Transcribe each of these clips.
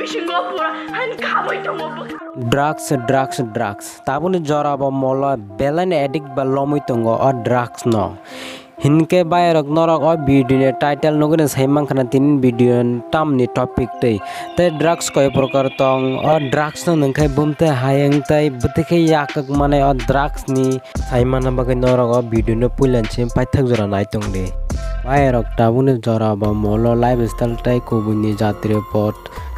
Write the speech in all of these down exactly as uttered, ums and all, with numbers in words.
Singo pura han khamwi tongo bwkha. Drugs, drugs, drugs. Tabukni jora bo molo belai no addict ba lomwi tongo o drugs no. Hinkhe bayarok norok o video ni title nugwi no sai mankha na tini video ni tamni topic tei. Tei drugs koi prokar tong, o drugs no nwngkhai bumtwi hayung tei bwtwi khe yakwk manai o drugs ni. Saimana bagwi norok o video no puila simi paithak jora nai tongdi. Bayarok tabukni jora bo molo lifestyle tei kubuni jatri pot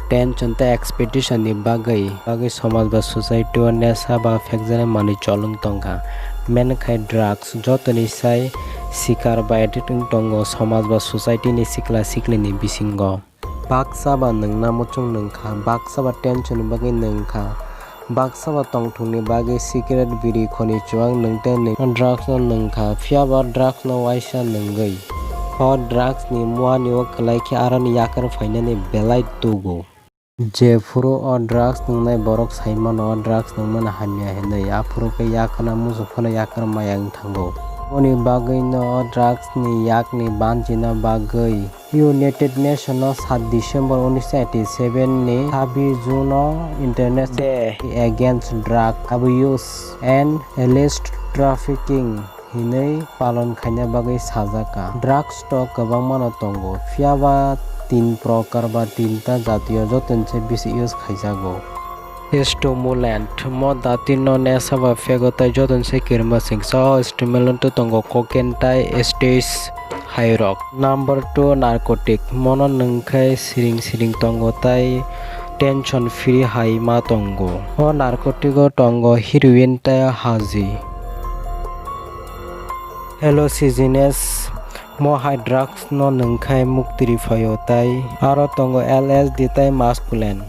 tension tei expectation ni bagwi, bagwi somaj ba society o nesa ba phekjani manwi cholwng tongkha. Meni khai drugs jotoni sai sikar ba addict wng tongo somaj ba society ni sikla sikli ni bisingo. Baksa ba nwngna muchung nwngkha, baksa ba tension ni bagwi nwngkha, baksa ba tongthokni bagwi cigarette, biri, khoni chuwang nwng tei nwng drugs no nwngkha, phiya ba drugs no waisa nwngwi o drugs ni muani o kwlai khe aroni yakar phainani belai tugo. Jephuru o drugs nwngnai borok sai mano o drugs nwngmano hamya hinwi, aphuru khe yakna muchung phano yakar maya wng thango. Aboni bagwino o drugs ni yakni banchina bagwi United Nation o saat December unisho eighty seven ni sabbish June o International Day Against Drug Abuse and Illicit Trafficking hinwi palon khaina bagwi sajak kha. Drugs to kwbangmano tongo, phiya ba tin prokar ba tinta jatiyo jotono se bisi use khaijago. Stimulant, mo dati no nesa ba phego tei jotono se kirima singsa. O stimulant o tongo cocaine tei stash hai rok. Number two, narcotic, mono nwngkhai siring siring tongo tei tension free hai ma tongo. O narcotic o tongo heroin tei haji. Hallucinogens, mo hai drugs no nwngkhai mukti riphaio tei aro tongo L S D tei mescaline.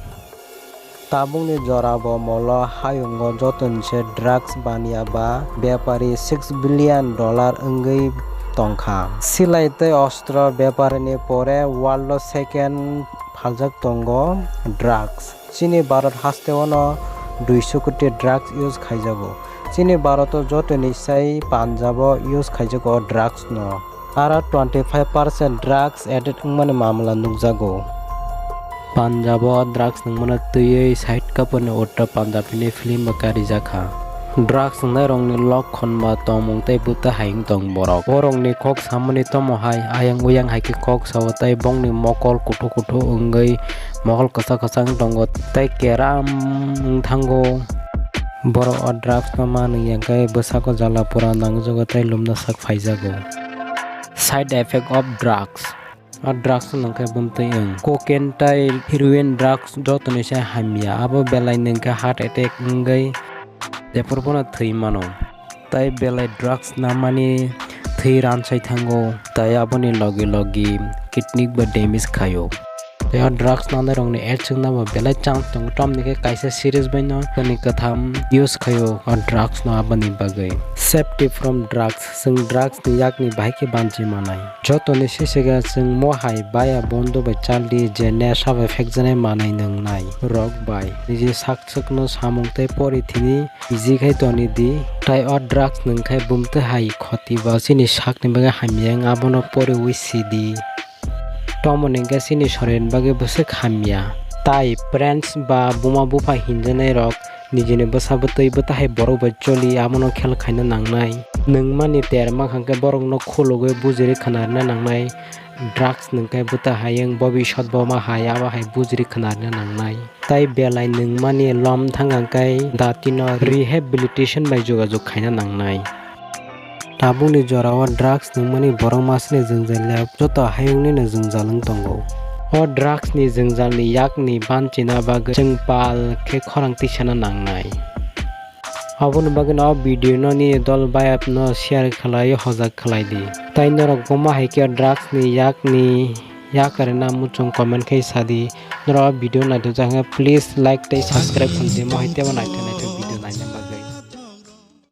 Tabukni jora bo molo hayungo jotono se drugs baniya ba bepari six billion dollar wngwi tongkha. Silai tei ostro beparini pore world o second phaljak tongo drugs. Chini Bharat hasteo no duiso koti drugs use khaijago. Chini Bharat o jotoni sai Punjab o use khaijago o drugs no. Aro twenty five percent drugs addict wngmani mamla nukjago. Punjab o drugs nwngmano twiwi Shahid Kapoor ni Uttar Punjab hwnwi film bo karijakha. Drugs wngnai rokni lokhon ba tongmung tei bwtwi hai wng tong borok. Borokni kok samani tomo hai ayang uyang hai khe kok sao tei bongni mokol kuthuk kuthuk wngwi mokol kwchak kwchak wng tongo tei keram wng thango. Borok o drugs no manwi ya khe bwsako jala pura nangjago tei lumna sak phaijago. Side effect of drugs. O drugs no khe bumtwi wng. Cocaine tei heroin drugs jotoni se hamya. Abo belai nwng khe heart attack wngwi jephuru phano thwi mano. Tei belai drugs namani thwi ransai thango, tei aboni logi logi kidney bo damage khaio. Tei o drugs nanai rokni age wngna bo belai chance tongo, tamni khe kaisa series bai no toni kwtham use khaio o drugs no aboni bagwi. Safety from drugs, chwng drugs ni yakni bahai khe banchi manai. Jotoni sisiga chwng mo hai baya bondo bai chaldi je nesha bai phekjaknai manai nwngnai rok bai niji sak swkno samung tei pori thini easy khai toni di. Tai o drugs nwng khai bumtwi hai khoti ba chini sakni bagwi hamya wng abono poriwi sidi. Tomoni hwnkhe chini sorirni bagwi bwswk hamya. Tai friends ba buma bupha hinjaknai rok nijini bwsa bwtwi bwtahai borok bai choli abono khel khaina nangnai. Nwngmani terma hwnkhe borokno khulugwi bujiri khwnarina nangnai. Drugs nwngkhe bwtahai wng bobisot bo ma hai abo hai bujiri khwnarina nangnai. Tai belai nwngmani lom thang hwnkhe datino rehabilitation bai jogajog khaina nangnai. Tabukni jorao drugs nwngmani borok masini jwngjal le joto hayungnino jwngjal wng tongo. O drugs ni jwngjalni yakni banchina bagwi chwng pal khe khorang tisana nangnai. Aboni bagwino o video no nini dol bayapno share khlai hojak khlai di. Tai norok buma hai khe drugs ni yakni yakarina muchung comment khai sadi. Norok o video naithok jak hwnkhe please like tei subscribe khlai di, mo hai tebo naithok naithok.